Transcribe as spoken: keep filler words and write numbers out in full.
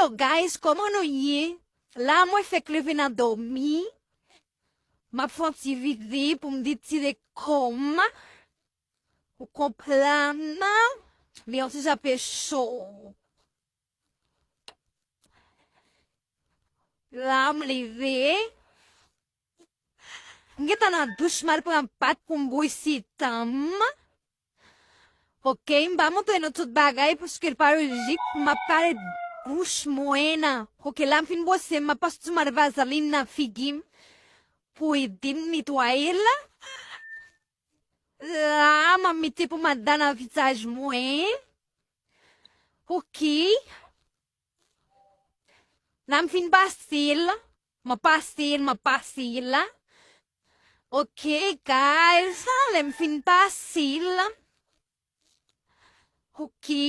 So, guys, kòman nou ye? La, mwen fèk leve nan dòmi. M ap fè yon ti vide pou m detire kò m. Ou konprann? Li yon ti jan pe cho. La, m leve. M gentan nan douch, m al pran pat pou m bwese dan m. Oke, m pa montre nou tout bagay paske l pa lojik. M ap pale bouch mwen nan. Oke, la m fin bwese, m ap pase ti mòd vazlin nan figi m pou ede m netwaye l. La, m ap mete pomad la nan vizaj mwen. Oke. La m fin pase l. M ap pase l, m ap pase l. Oke, guys. Lè m fin pase l. Oke.